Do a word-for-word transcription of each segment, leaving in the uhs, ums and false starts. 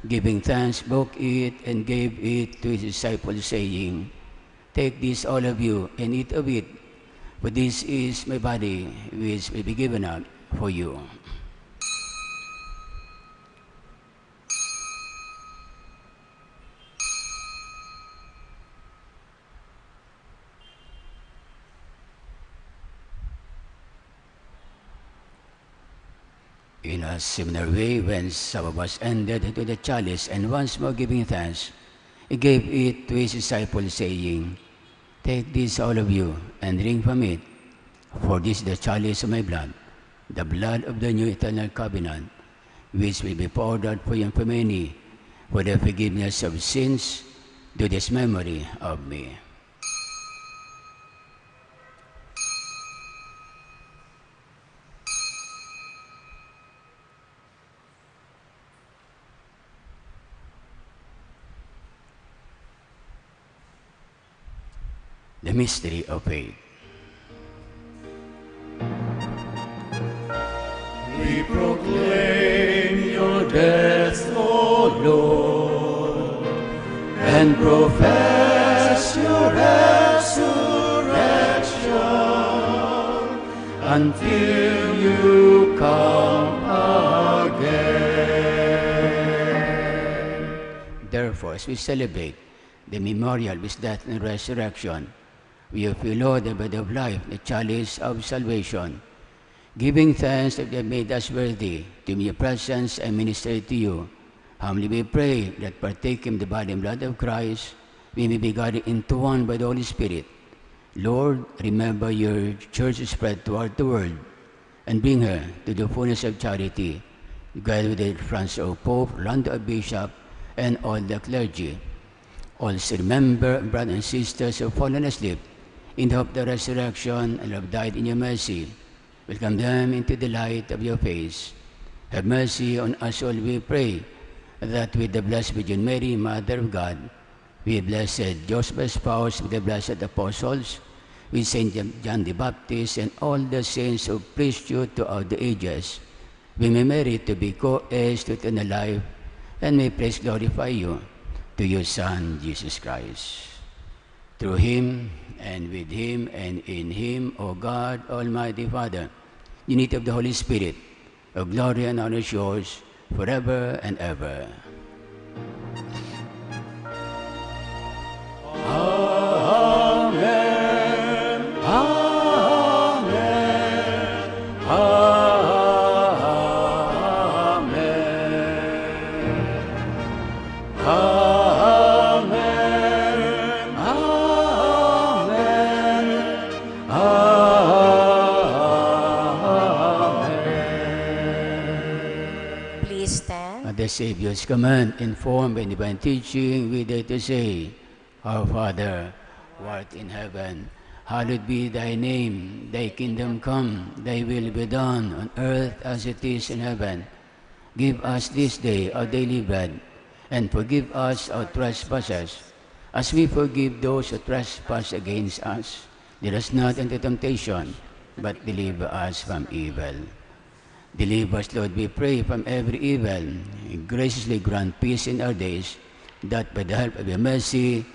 Giving thanks, broke it, and gave it to his disciples, saying, "Take this, all of you, and eat of it, for this is my body, which will be given up for you." In a similar way, when supper was ended, he took the chalice, and once more giving thanks, he gave it to his disciples, saying, "Take this, all of you, and drink from it, for this is the chalice of my blood, the blood of the new eternal covenant, which will be poured out for you and for many for the forgiveness of sins. Do this memory of me." The mystery of faith. We proclaim your death, O Lord, and profess your resurrection until you come again. Therefore, as we celebrate the memorial of his death and resurrection, we offer you, Lord, the bread of life, the chalice of salvation, giving thanks that you have made us worthy to be in your presence and minister to you. Humbly we pray that, partaking of the body and blood of Christ, we may be gathered into one by the Holy Spirit. Lord, remember your church spread throughout the world and bring her to the fullness of charity, together with the Francis of Pope, Rolando of Bishop, and all the clergy. Also remember brothers and sisters who have fallen asleep in the hope of the resurrection and have died in your mercy. Welcome them into the light of your face. Have mercy on us all, we pray, that with the Blessed Virgin Mary, Mother of God, with blessed Joseph, spouse with the blessed apostles, with Saint John the Baptist and all the saints who preached you throughout the ages, we may merit to be co-heirs to eternal life and may praise, glorify you to your Son, Jesus Christ. Through him, and with him, and in him, O God, Almighty Father, unity of the Holy Spirit, all glory and honor is yours forever and ever. Amen. Amen. Amen. Amen. Amen. Amen. Please stand. At the Savior's command, informed by divine teaching, we dare to say, Our Father, who art in heaven, hallowed be thy name. Thy kingdom come, thy will be done on earth as it is in heaven. Give us this day our daily bread, and forgive us our trespasses, as we forgive those who trespass against us. Lead us not into temptation, but deliver us from evil. Deliver us, Lord, we pray, from every evil. Graciously grant peace in our days, that by the help of your mercy,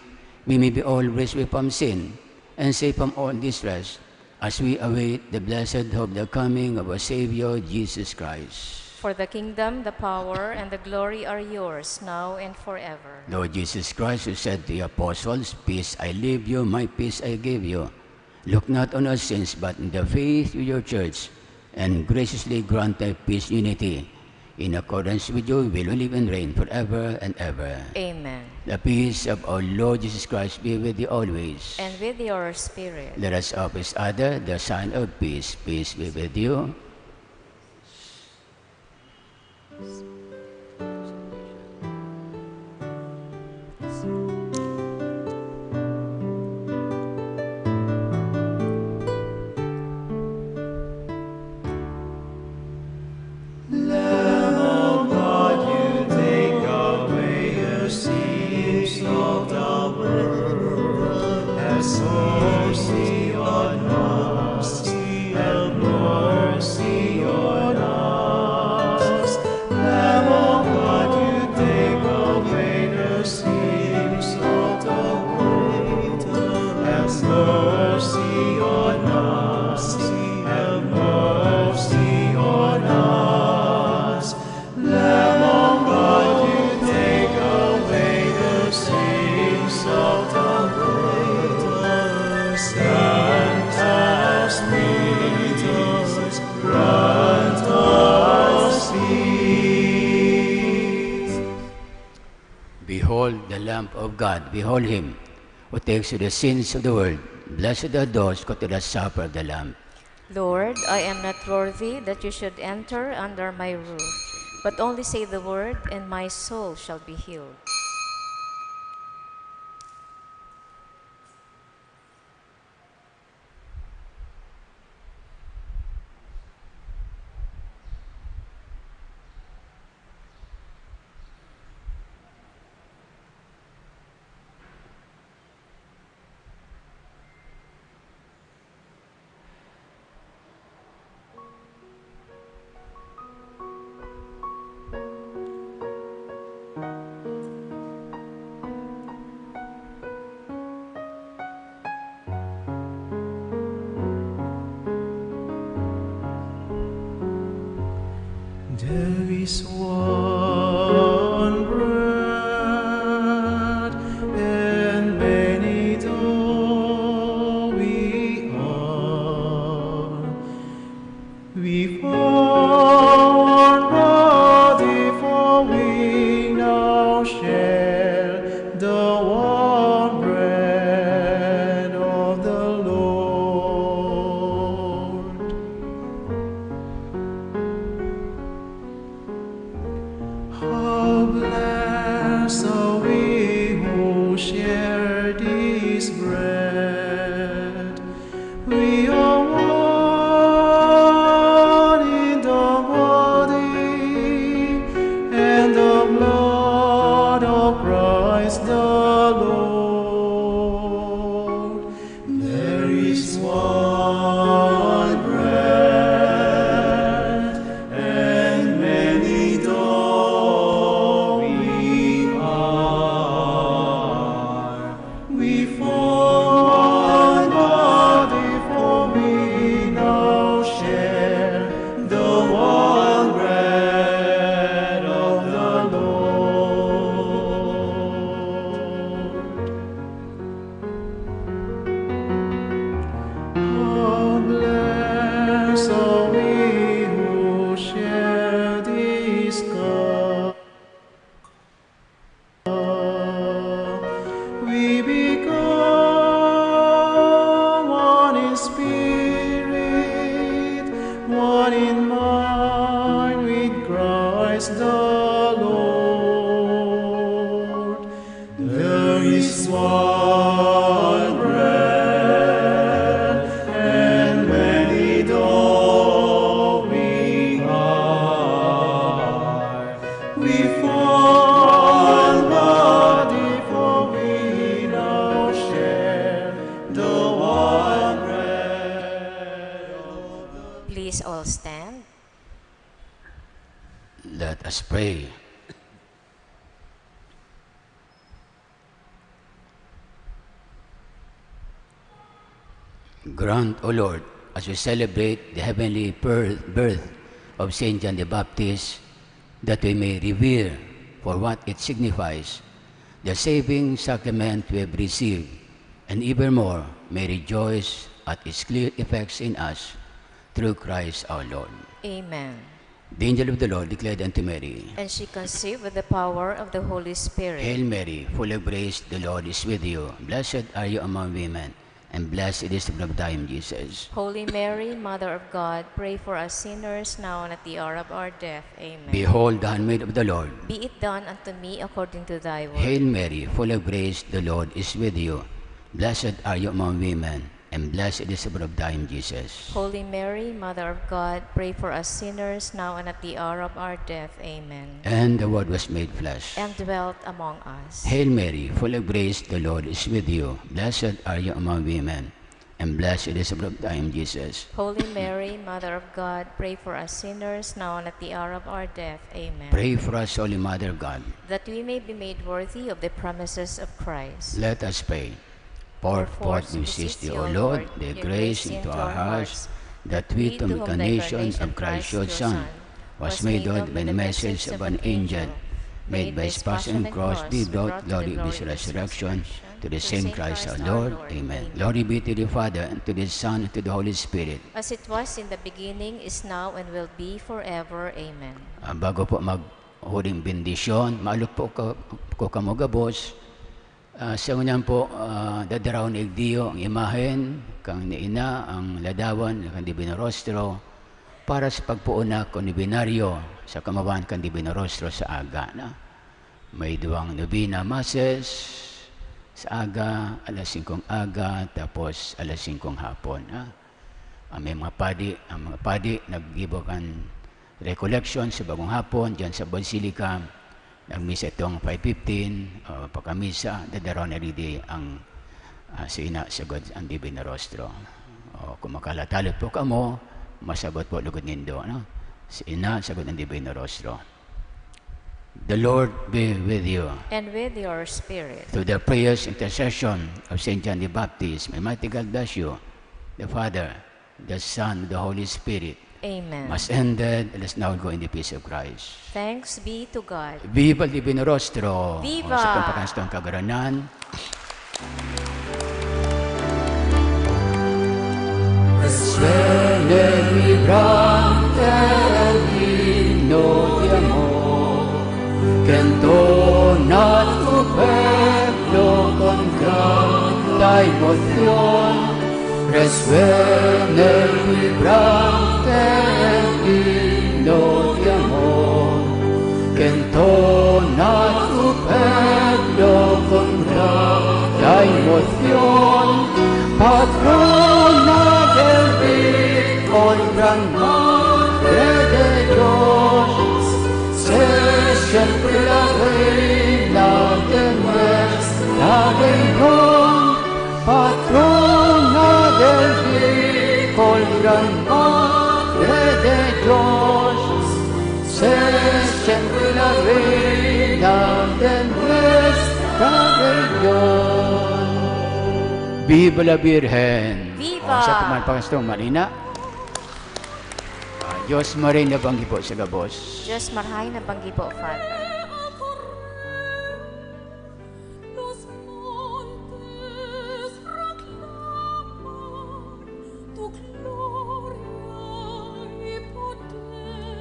we may be always free from sin and safe from all distress, as we await the blessed hope, the coming of our Savior, Jesus Christ. For the kingdom, the power, and the glory are yours, now and forever. Lord Jesus Christ, who said to your apostles, "Peace I leave you, my peace I give you," look not on our sins, but in the faith of your church, and graciously grant her peace, unity. In accordance with your will, we live and reign forever and ever. Amen. The peace of our Lord Jesus Christ be with you always. And with your spirit. Let us offer each other the sign of peace. Peace be with you. Lamb of God, you take away the sins of the world. Have mercy on us. Have mercy on us. Lamb of God, you take of God, behold him who takes away the sins of the world. Blessed are those who take the supper of the Lamb. Lord, I am not worthy that you should enter under my roof, but only say the word, and my soul shall be healed. There is one bread and many dough we are. We form body, for we now share the one bread of the Lord. How blessed are we who share this bread. We are one in the body and the blood of Christ the Lord. There is one bread and many dough we are. We form one body, for we now share the one bread of the Lord. How blessed are we who share this cup. We become one in spirit, one in mind with Christ the Lord. There is one bread and many dough we are. We form one body, for we now share the one bread. Please all stand. Let us pray. Grant, O Lord, as we celebrate the heavenly birth, birth of Saint John the Baptist, that we may revere for what it signifies, the saving sacrament we have received, and evermore may rejoice at its clear effects in us, through Christ our Lord. Amen. The angel of the Lord declared unto Mary, And she conceived with the power of the Holy Spirit. Hail Mary, full of grace, the Lord is with you. Blessed are you among women, and blessed is the fruit of thy womb, Jesus. Holy Mary, Mother of God, pray for us sinners now and at the hour of our death. Amen. Behold the handmaid of the Lord. Be it done unto me according to thy word. Hail Mary, full of grace, the Lord is with you. Blessed are you among women, and blessed is the fruit of thy womb, Jesus. Holy Mary, Mother of God, pray for us sinners, now and at the hour of our death. Amen. And the Word was made flesh. And dwelt among us. Hail Mary, full of grace, the Lord is with you. Blessed are you among women, and blessed is the fruit of thy womb, Jesus. Holy Mary, Mother of God, pray for us sinners, now and at the hour of our death. Amen. Pray for us, Holy Mother of God. That we may be made worthy of the promises of Christ. Let us pray. Pour forth, we beseech thee, O Lord, thy grace into our hearts, that we, to whom the incarnation of Christ, your Son, was made known by the message of an angel, made by his passion and cross, be brought to the glory of his resurrection, to the same Christ our Lord. Amen. Glory be to the Father, and to the Son, and to the Holy Spirit. As it was in the beginning, is now, and will be forever. Amen. Ah, bago po maghuling bendisyon, maalok po ka, ko kamo gabos. Ah, sa ngunyan po, ah, dadarahon na igdiyo ang imahen kan Ina, ang ladawan kan Divino Rostro, para sa pagpoon na kon nobinaryo sa kamawan kan Divino Rostro sa aga, na may duwang nobena masses sa aga, alas singkong aga, tapos alas singkong hapon, ha. Ang may mga padi, ang mga padi naggibo kan recollection sa bagong hapon, diyan sa Basilica. Nagmisa itong five fifteen, o, pagkamisa, dadarahon na digdi ang, ah, si Ina, sagod ang Divino Rostro. O, kung makalatalot po kamo, masabot po lugod nindo, no? Si Ina, sagod ang Divino Rostro. The Lord be with you. And with your spirit. Through the prayers, intercession of Saint John the Baptist, may Almighty God bless you, the Father, the Son, the Holy Spirit. Amen. Mass ended. Let us now go in the peace of Christ. Thanks be to God. Viva el Divino Rostro! Viva! O, sa pampakastong kagurangnan. Suene vibrante el himno de amor, que entona tu pueblo con grata emoción. Resuene vibrante el himno de amor, que entona tu pueblo con grata emoción. Patrona del Bicol, Gran Madre de Dios, sé siempre la reina de nuestra región. Patrona del Bicol, Gran Madre de Dios, sé siempre la reina de nuestra región. Viva la Virgen! Viva! O, sa pampakastong marina. Ah, Dios Maria na banggi po sa gabos. Dios Maria na banggi po, Father. Los montes proclaman tu gloria y poder.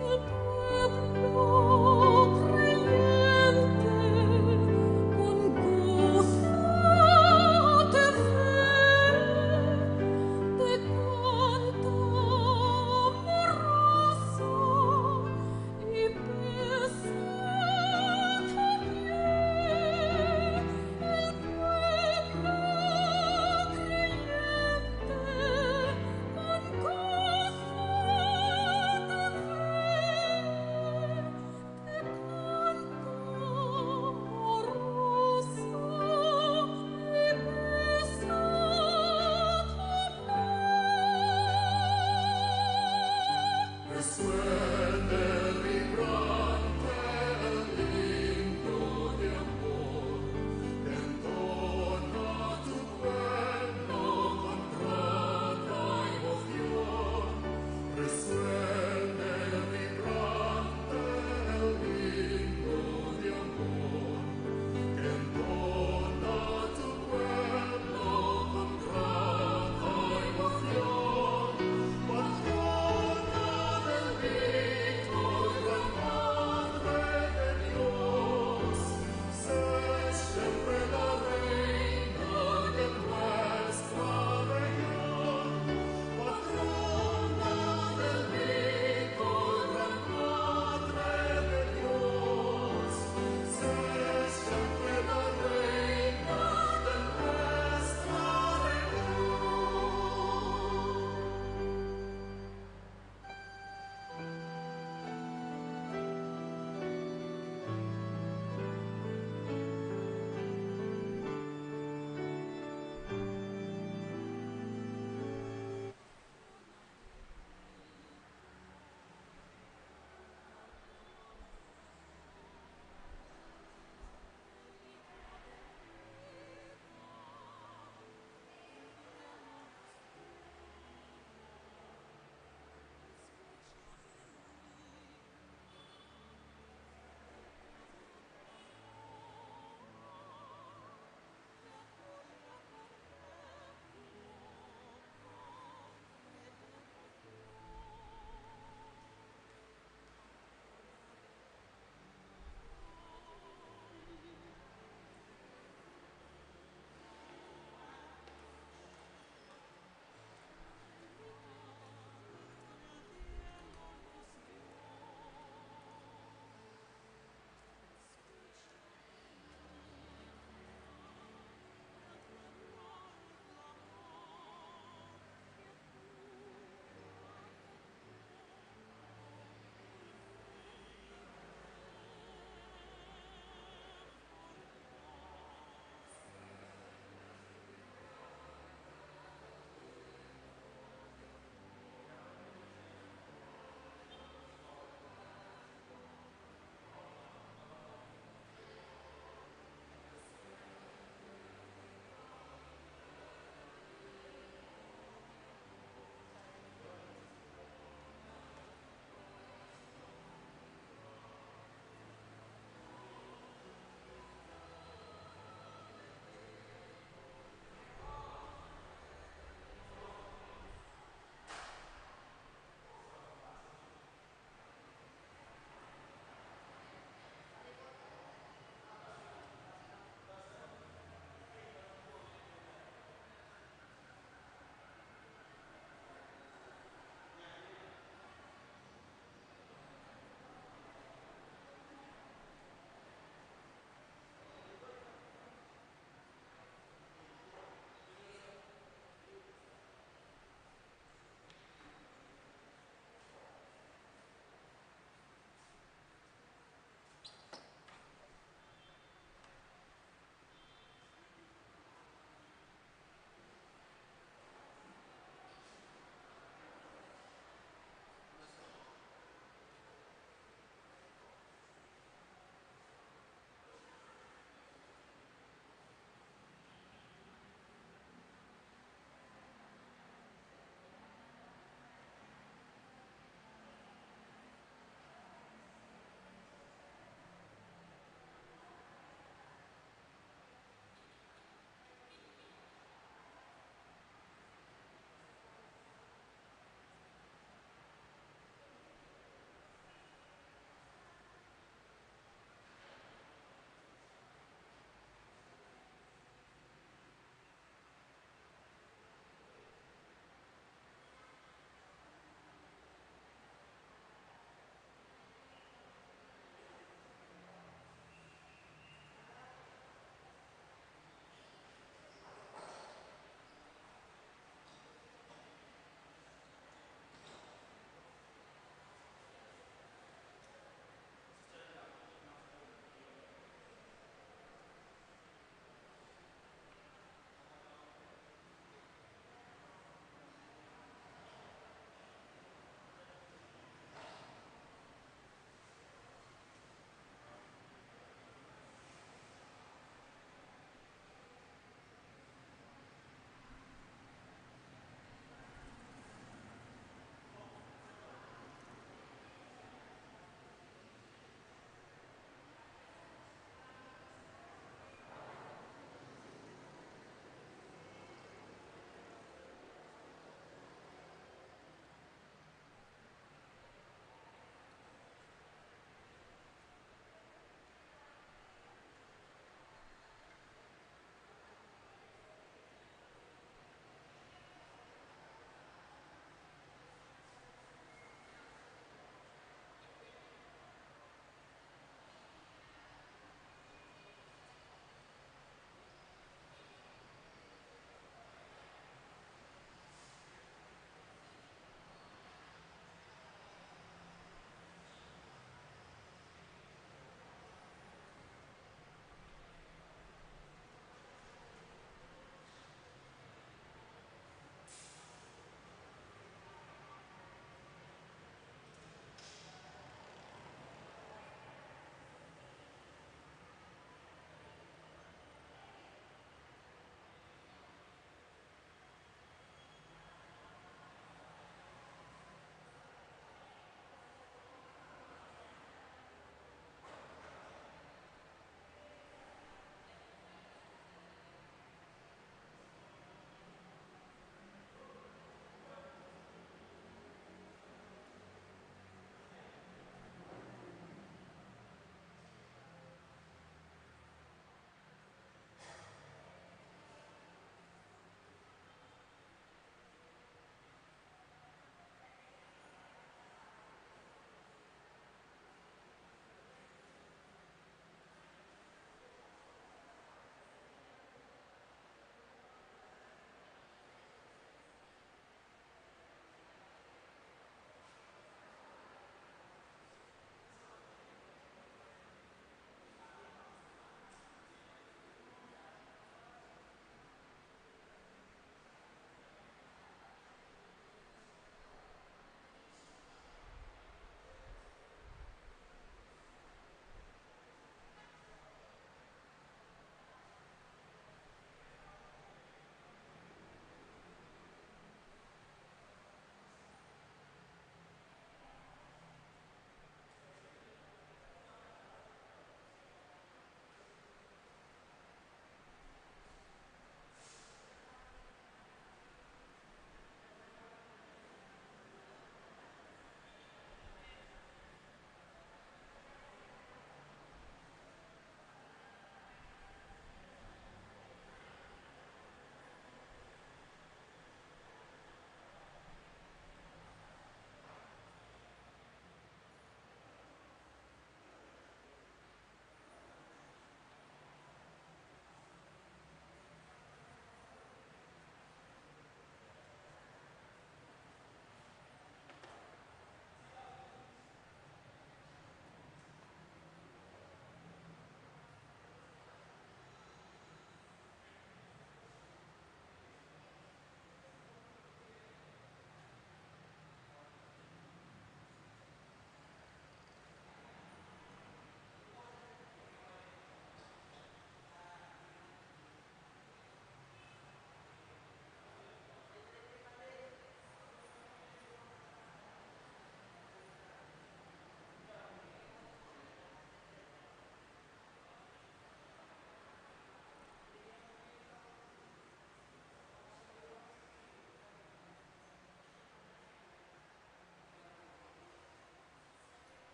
El pueblo creyente con gozo te ve, te canta amoroso y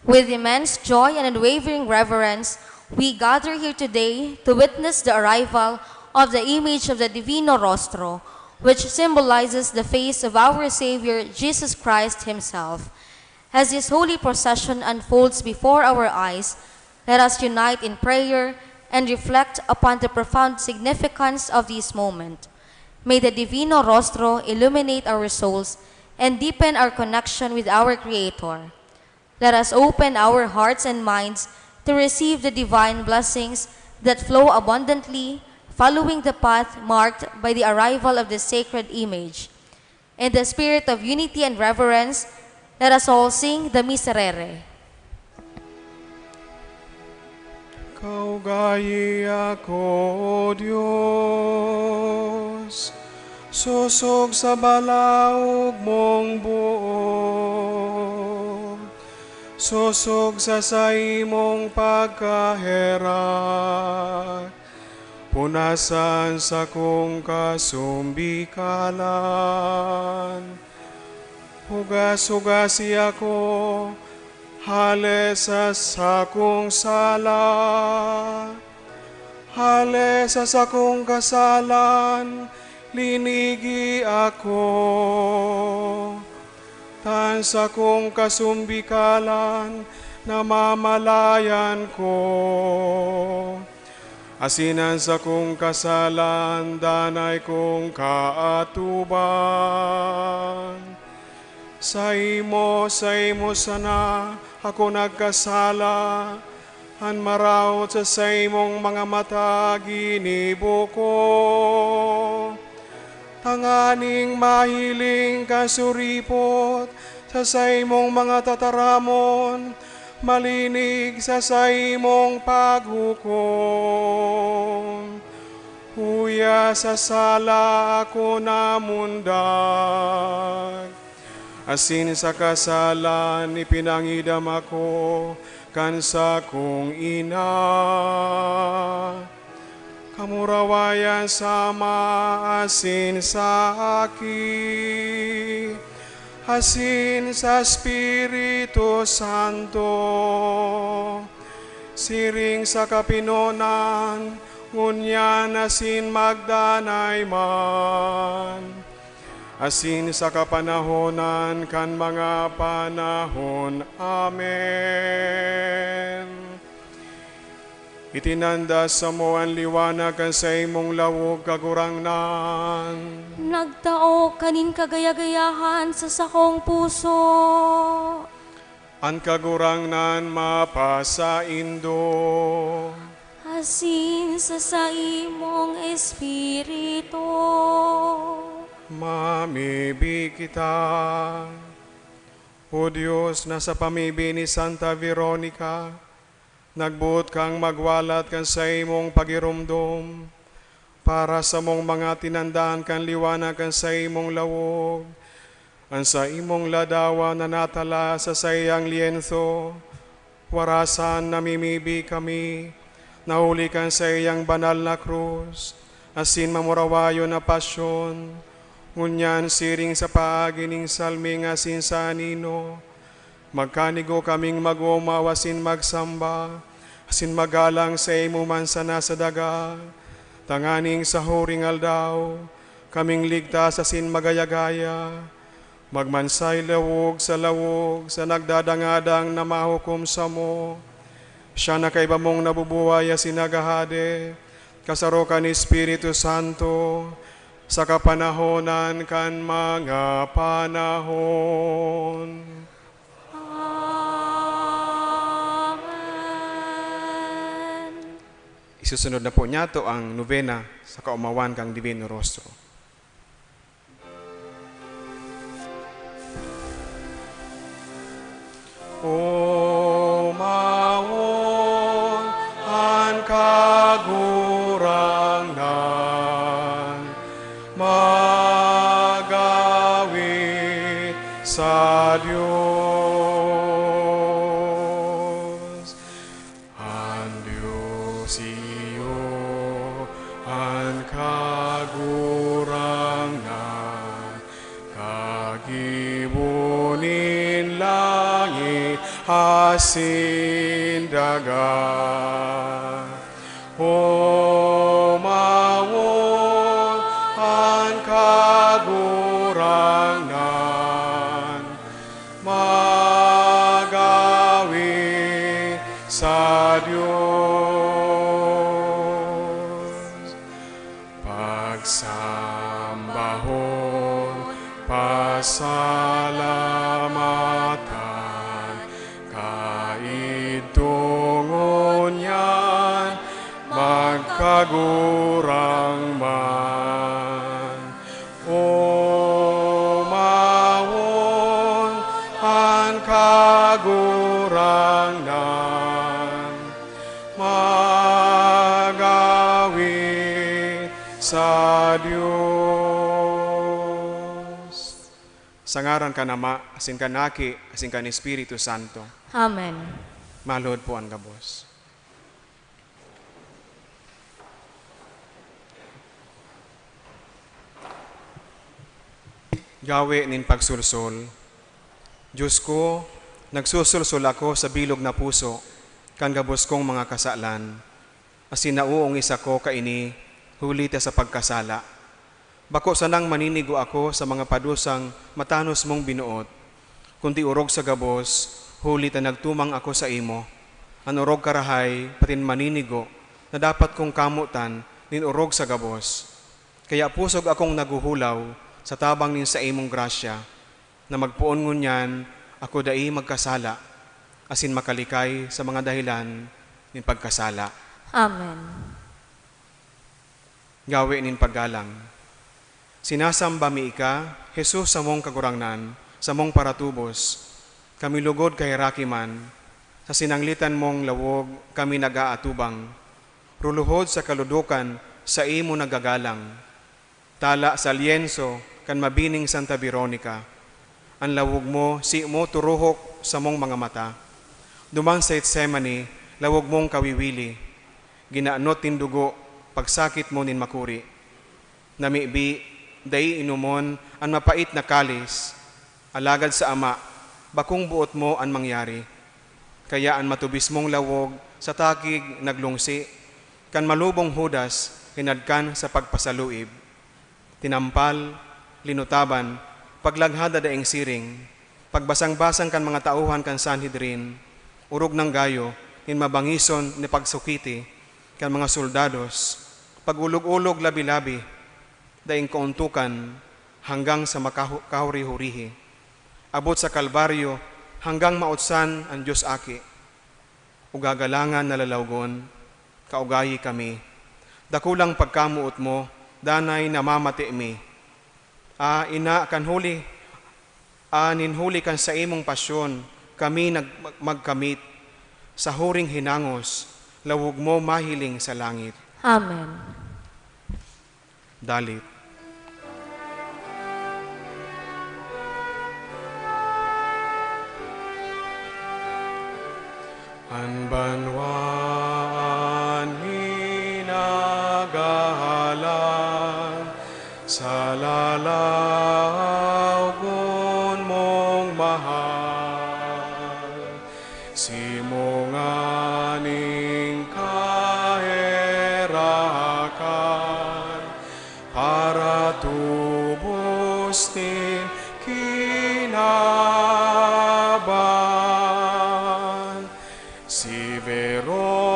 With immense joy and unwavering reverence, we gather here today to witness the arrival of the image of the Divino Rostro, which symbolizes the face of our Savior Jesus Christ Himself. As this holy procession unfolds before our eyes, let us unite in prayer and reflect upon the profound significance of this moment. May the Divino Rostro illuminate our souls and deepen our connection with our Creator. Let us open our hearts and minds to receive the divine blessings that flow abundantly, following the path marked by the arrival of the sacred image. In the spirit of unity and reverence, let us all sing the Miserere. Kaugayi ako, Dios, sosog sa balaog mong buot, sosog sa saimong pagkaherak, punasan sakong kasumbikalan. Hugas-hugasi ako hale sa sakong sala. Hale sa sakong kasalan, linigi ako. Tan sakong kasumbikalan, namamalayan ko. Asin an sakong kasalan, danay kong kaatuban. Saimo, saimo sana ako nagkasala, an maraot sa saimong mga mata ginibo ko, tanganing mahiling ka suripot sa saimong mga tataramon, malinig sa saimong paghukom. Huya sa sala ako namundag, asin sa kasalan ipinangidam ako kan sakong ina. Kamurawayan sa Ama asin sa Aki, asin sa Espiritu Santo, siring sa kapinonan, ngunyan asin magdanay man, asin sa kapanahonan kan mga panahon. Amen. Itinanda samo an liwanag kan saimong lawog, Kagurangnan. Nagtao kanin kagaya-gayahan sa sakong puso. An Kagurangnan mapasaindo. Asin sa saimong espiritu. Mamibi kita. O Dios, na sa pamibi ni Santa Veronica, nagboot kang magwalat kan saimong pagiromdom para samong mga tinandaan kan liwanag kan saimong lawog. An saimong ladawan na natala sa saiyang lienso, warasan namimibi kami, na huli kan saiyang banal na krus, asin mamurawayon na pasyon, ngunyan siring sa paagi nin salming asin sa anino, magkanigo kaming mag-omaw asin magsamba, asin magalang saimo man sana sa daga, tanganing sa huring aldaw, kaming ligtas asin magaya-gaya, magmansay lawog sa lawog sa nagdadangadang na mahukom samo. Siya na kaiba mong nabubuhay asin naghahade, kasaro kan Espiritu Santo, sa kapanahonan kan mga panahon. Amen. Isusunod na po niyato ang nobena sa kaomawan kan Divino Rostro. Omawon an Kagurangnan, mag-awit sa Dios. An Dios iyo an Kagurangnan, kagibo nin langit asin daga. Omawon an Kagurangnan, mag-awit sa Dios. Pagsambahon, pasalamatan, kaidto ngunyan, magkagurang man. Omawon an Kagurangnan, mag-awit sa Dios. Sa ngaran kan Ama, asin kan Aki, asin kan Espiritu Santo. Amen. Maluhod po an gabos. Gawe nin pagsolsol. Dios ko, nagsosolsol ako sa bilog na puso kan gabos kong mga kasalan, asin naoongis ako kaini huli ta sa pagkasala. Bako sanang maninigo ako sa mga padusang matanos mong binoot, kundi orog sa gabos, huli ta nagtumang ako saimo. An orog karahay, patin maninigo, na dapat kong kamotan nin orog sa gabos. Kaya pusog akong naghuhulaw sa tabang nin saimong grasya, na magpoon ngunyan ako dai magkasala, asin makalikay sa mga dahelan nin pagkasala. Amen. Gawe nin paggalang. Sinasamba mi ika, Jesus, samong Kagurangnan, samong paratubos. Kami lugod kaheraki man, sa sinanglitan mong lawog kami nag-aatubang. Ruluhod sa kaludokan, saimo nagagalang. Tala sa lyenso kan mabining Santa Veronica, an lawog mo, si mo turuhok samong mga mata. Duman sa Getsemani, lawog mong kawiwili, ginanot nin dugo, pagsakit mo nin makuri. Namibi, dai inomon an mapait na kalis, alagad sa Ama, bakong boot mo an mangyari. Kaya an matubis mong lawog sa takig naglungsi, Kan malubong Judas, hinadkan sa pagpasaluib. Tinampal, linutaban, paglagha da daing siring, pagbasang-basang kan mga tauhan kan Sanhedrin, orog nang gayo nin mabangison na pagsukiti kan mga soldados, pag-olog-olog labi-labi, daing kaontokan hanggang sa makahu-, kahuri-hurihi. Abot sa Kalbaryo hanggang mautsan an Dios Aki. Uga galangan na lalawgon, kaugayi kami. Dakulang pagkamoot mo, danay namamate mi. Ah, ina, kan huli, ah, nin huli kan saimong pasyon, kami nag-, mag-, magkamit. Sa huring hinangos, lawog mo mahiling sa langit. Amen. Dalit. An banwaan minagahalan, sa lalawgon mong mahal. Simo nganing kaherakan, paratubos nin kinaban. Si Veronica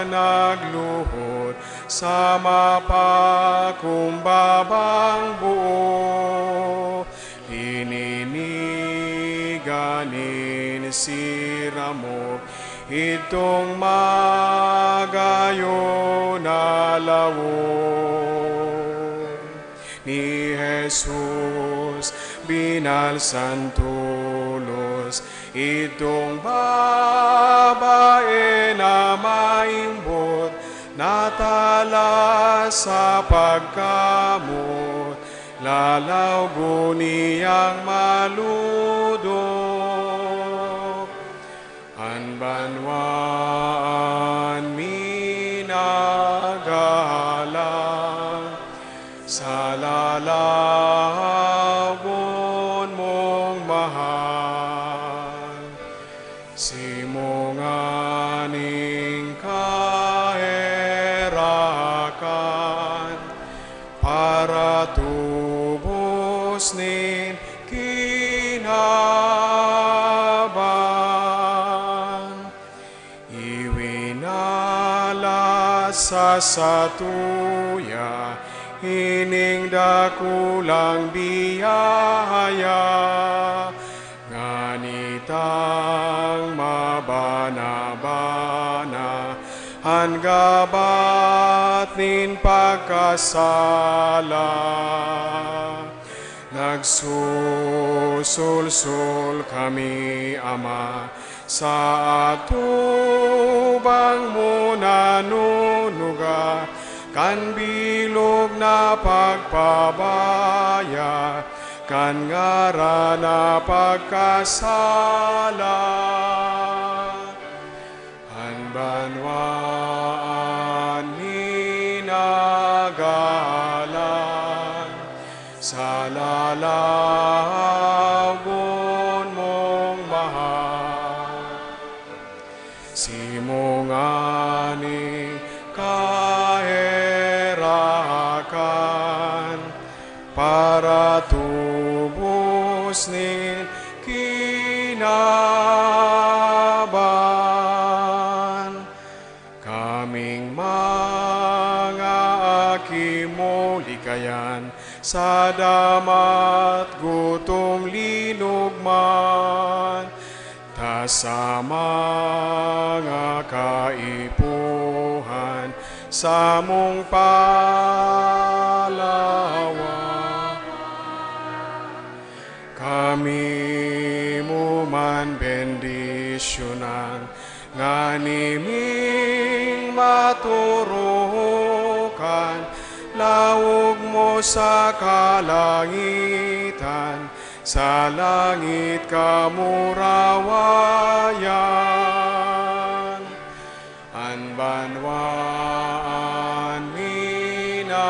nagluhod sa mapakumbabang buo, lininigan nin siramog, idtong magayo na lawog. Ni Jesus binalsan tolos, idtong babae na maimbot, natalas sa pagkamot, lalawgon niyang malodok. An banwaan minagalang, sa lalawgon mong mahal. Simo nganing kaherakan, paratubos nin kinaban. Iwinalas sa satuya ining dakulang biyaya, ngani tang mabana-bana an gabat nin pagkasala. Nagsusulsol kami, Ama, sa atubang mo nanunuga, kan bilog na pagpabayag, kan ngaran na pagkasala. An banwaan minagalang, sa lalawgon mong mahal. Simo nganing kaherakan, paratubos nin kinaban. Kaming mga aki mo likayan, sa damat gutong linogman, ta sa mga kaipuhan samong palawan. Kami mo man bendisyonan, ngani ming maturukan, laog mo sa kalangitan, sa langit kamurawayan. An banwaan minagalang,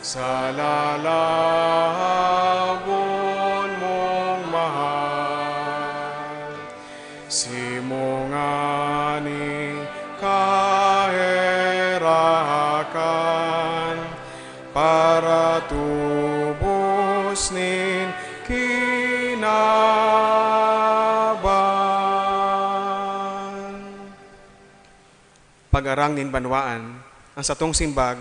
sa lalawgon mong mahal. Simo Para tubos nin kinaban. Pag-arang nin banwaan, ang satong simbag,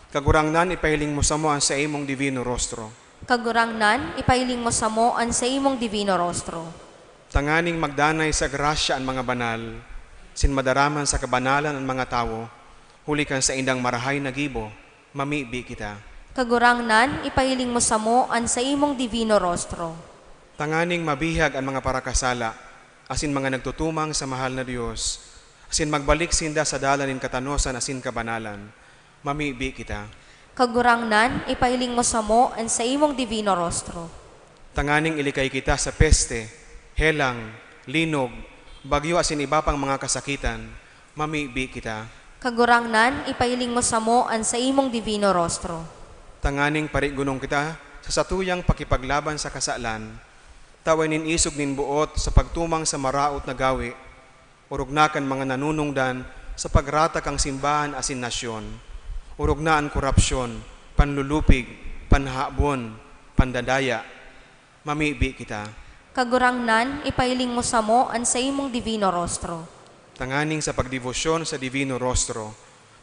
Kagurangnan, ipahiling mo samo an saimong divino rostro. Kagurangnan, ipahiling mo samo an saimong divino rostro. Tanganing magdanay sa grasya an mga banal, sin madaraman sa kabanalan an mga tawo, huli kan saindang marahay na gibo, mamibi kita. Kagurangnan, ipahiling mo samo an saimong divino rostro. Tanganing mabihag an mga parakasala, asin mga nagtutumang sa mahal na Dios, asin magbalik sinda sa dalan nin katanosan asin kabanalan, mamibi kita. Kagurangnan, ipahiling mo samo an saimong divino rostro. Tanganing ilikay kita sa peste, helang, linog, bagyo asin iba pang mga kasakitan, mamibi kita. Kagurangnan, ipahiling mo samo an saimong divino rostro. Tanganing parigonong kita sa satuyang pakipaglaban sa kasalan, tawen nin isog nin boot sa pagtumang sa maraot na gawe, orog na kan mga nanunungdan sa pagrata kan simbahan asin nasyon, orog na an korapsyon, panlulupig, panhahabon, pandadaya, mamibi kita. Kagurangnan, ipahiling mo samo an saimong divino rostro. Tanganing sa pagdebosyon sa divino rostro,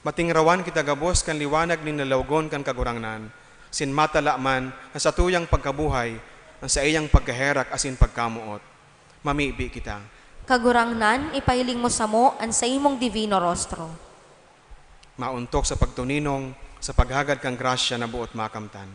matingrawan kita gabos kan liwanag nin lalawgon kan Kagurangnan, sin matala man na satuyang pagkabuhay an saiyang pagkaherak asin pagkamoot. Mamibi kita. Kagurangnan, ipahiling mo samo an saimong divino rostro. Maontok sa pagtuninong sa paghagad kan grasya na boot makamtan.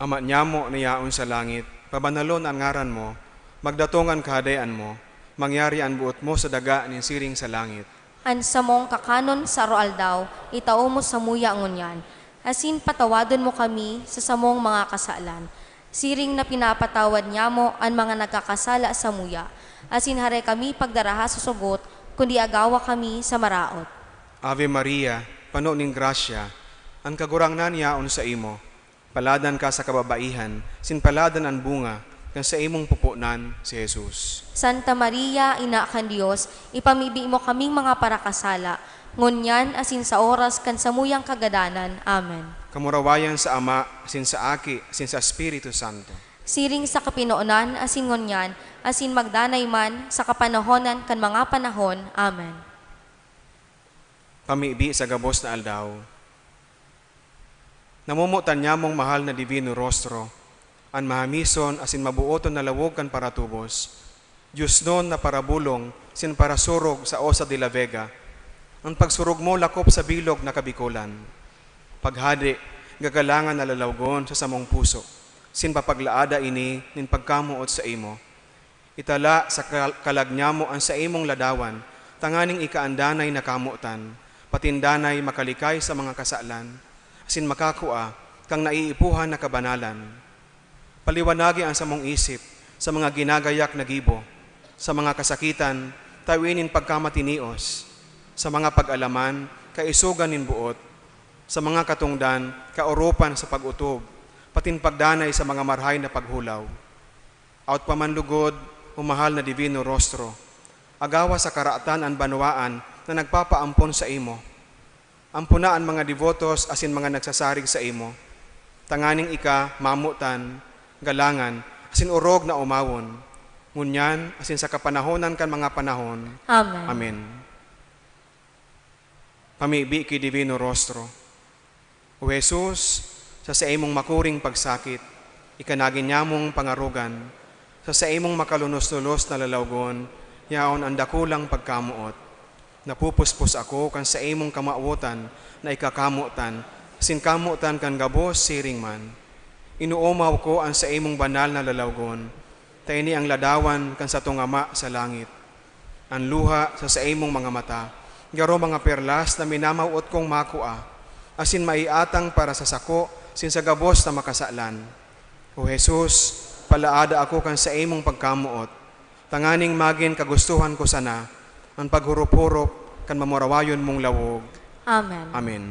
Ama nyamo na yaon sa langit, pabanalon an ngaran mo, magdatong an Kahadean mo, mangyari an boot mo sa daga nin siring sa langit. An samong kakanon sa aroaldaw, itao mo samuya ngunyan, asin patawadon mo kami sa samong mga kasalan, siring na pinapatawad nyamo an mga nagkakasala samuya, asin hare kami pagdaraha sa sugot, kundi agawa kami sa maraot. Ave Maria, pano nin grasya, an Kagurangnan yaon saimo. Paladan ka sa kababaihan, sin paladan an bunga kan saimong pupunan, si Jesus. Santa Maria, Ina kan Dios, ipamibi mo kaming mga parakasala, ngunyan asin sa oras kan samuyang kagadanan. Amen. Kamurawayan sa Ama, asin sa Aki, asin sa Espiritu Santo. Siring sa kapinonan, asin ngunyan, asin magdanay man, sa kapanahonan kan mga panahon. Amen. Pamibi sa gabos na aldaw. Namomotan nyamong mahal na Divino Rostro, an mahamison asin mabooton na lawog kan paratubos, diosnon na parabolong sin parasurog sa Osa de la Vega, an pagsurog mo lakop sa bilog na Kabikolan. Paghade, gagalangan na lalawgon sa samong puso, sin papaglaada ini nin pagkamoot saimo. Itala sa kal-, kalag nyamo an saimong ladawan, tanganing ika an danay na kamotan, patin danay makalikay sa mga kasalan, asin makakua kan naiipuhan na kabanalan. Paliwanagi an samong isip sa mga ginagayak na gibo, sa mga kasakitan, tawi nin pagkamatinios, sa mga pag-alaman, kaisogan nin boot, sa mga katongdan, kaoropan sa pag-otob, patin pagdanay sa mga marahay na paghulaw. Aot pa man lugod, o mahal na Divino Rostro, agawa sa karatan an banwaan na nagpapaampon saimo. Ampona an mga debotos asin mga nagsasarig saimo, tanganing ika mamotan, galangan, asin orog na omawon, ngunyan asin sa kapanahonan kan mga panahon. Amen. Amen. Pamibi ki Divino Rostro. O Jesus, sa saimong makuring pagsakit, ika nagin nyamong pangarogan, sa saimong makalunos-lulos na lalawgon, yaon an dakulang pagkamoot. Napupuspos ako kan saimong kamawotan na ika kamotan, asin kamotan kan gabos siring man. Inoomaw ko an saimong banal na lalawgon, ta ini ang ladawan kan satong Ama sa langit. An luha sa saimong mga mata, garo mga perlas na minamawot kong makua, asin maiatang para sa sako sin sa gabos na makasalan. O Jesus, palaada ako kan saimong pagkamoot, tanganing magin kagustohan ko sana an paghurup-hurup kan mamurawayon mong lawog. Amen. Amen.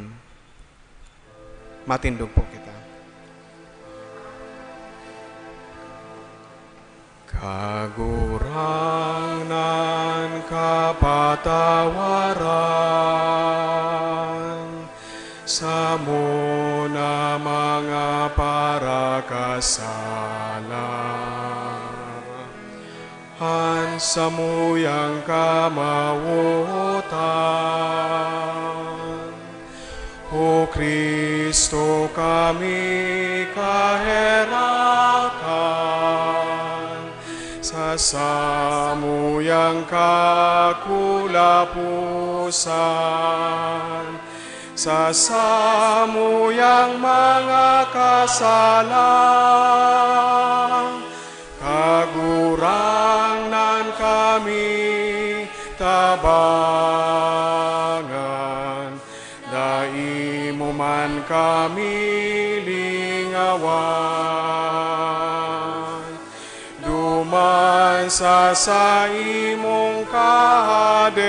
Matindog po kita. Kagurangnan, kapatawaran samo na mga parakasala, an samuyang kamawotan. O Cristo, kami kaherakan sa samuyang kakulaposan, sa samuyang mga kasalan, Kagurangnan, kami tabangan, dai mo man kami lingawan. Duman sa saimong kahadean.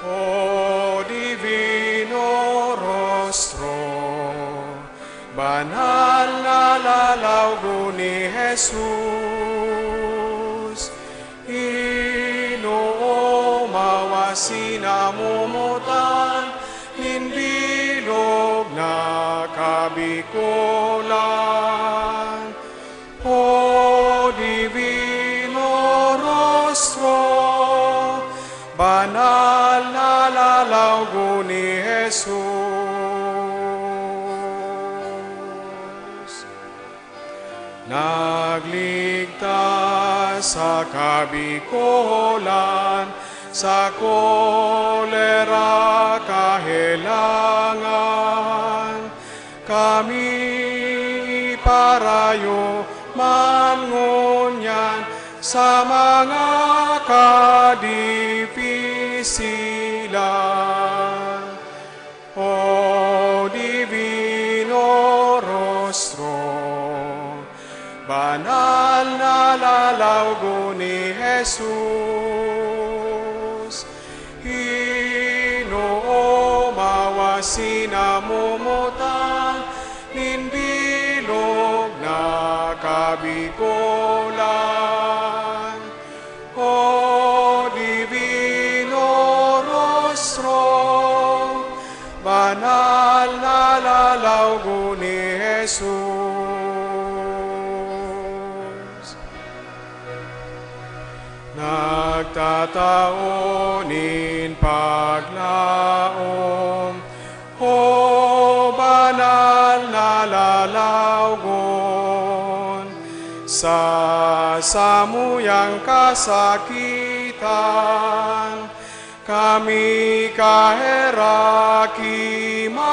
O Divino Rostro, banal na lalaw ni Jesus, inoomaw asin namomotan nin bilog na kabikolan. O Divino Rostro, banal na lalaw ni Jesus, nagligtas sa kabikolan, sa kolera kahelangan. Kami iparayo man ngunyan sa mga kadipisilan. O Divino Rostro, banal na lalaw ni Jesus, inoomaw asin namomotan nin bilog na kabikolan. O Divino Rostro, banal na lalaw ni Jesus, nagtatao nin paglaom, O banal na lalaw, sa samuyang kasakitan, kami kaheraki man.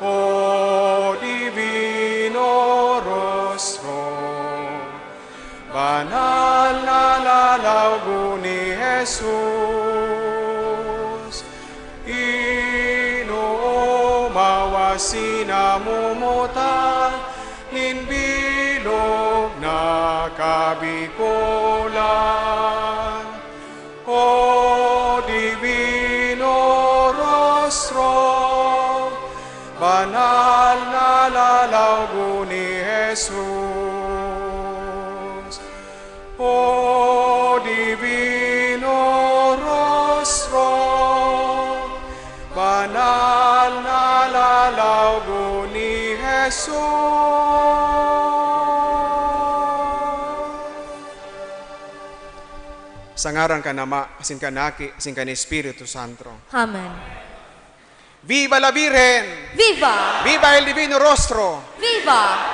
O Divino Rostro, banal na lalaw ni Jesus, inoomaw asin namomotan nin bilog na kabikolan. O Divino Rostro, banal na lalaw ni Jesus. O Divino Rostro, banal na lalaw ni Jesus. Sa ngaran kan Ama, asin kan Aki, asin kan Espiritu Santo. Amen. Viva la Virgen! Viva! Viva el Divino Rostro! Viva!